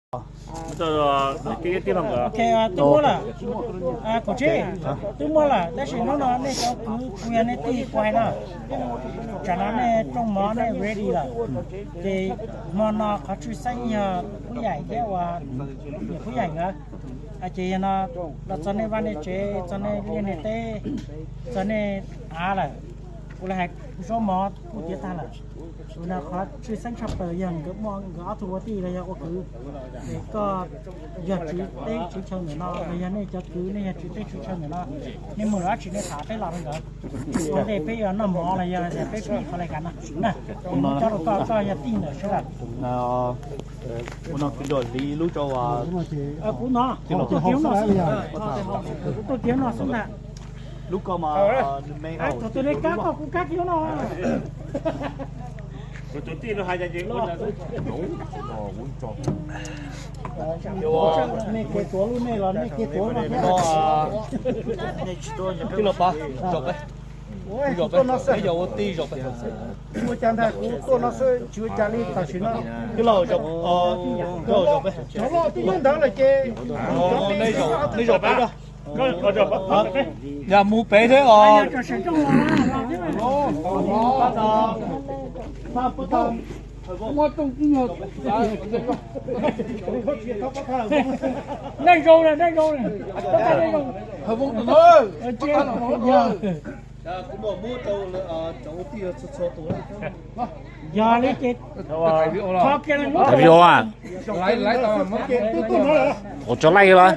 Ok, twb muaj lawm. Kuv tsis, twb muaj lawm, tab sis hnub no nej cov kwv, kuv yog nej tij, kuv hais no, tsam no nej rooj mov nej ready lawm, ces hmo no qhov tshwj xeeb yog Phub Yaim thiab uas niam Phub Yaim nkawd. Ces yog no los txog nej vaj nej tsev, txog nej liaj nej teb, txog nej av lawm, kuv los hais kuv zaub mov kuj tiav tag lawm. Ua no qhov tshwj xeeb tshaj plaws yog nkawd muaj nkawd ob tug ua tij los yog ua kwv, es koj yog tswv teb tswv chaw ntawm no los yog nej cov kwv nej yog tswv teb tswv chaw ntawm no, nej mus lawm dab tsi nej tham peb los rau nkawd. Ua ntej peb yuav noj mov los yog tias peb pib qhov lais kas no na, cov rau koj, koj yog tij ntawm sawv daws. Ua no kwv nrog hliv lub rau kuv no, kuv tuaj kiag no xwb, kuv tuaj kiag no xwb ntag. Lub ko mas thaum twg nej kab koj kuv kab kiag no. Nej kev tuav lub nej los nej kev tuav no thiab. Tij laug Pov, zaum peb, zaum peb, peb yog ua tij zaum peb. Ua cas ntag, kuv tuaj no xwb tsis ua cas li tam sim no. Tij laug, tij laug zaum peb. Cov loj twb nyob ntawd lawm ces nej zaum peb. Yog mus pem thiab os. Neej zoo, neej zoo. Yog li ces, video a, ua tso laij los.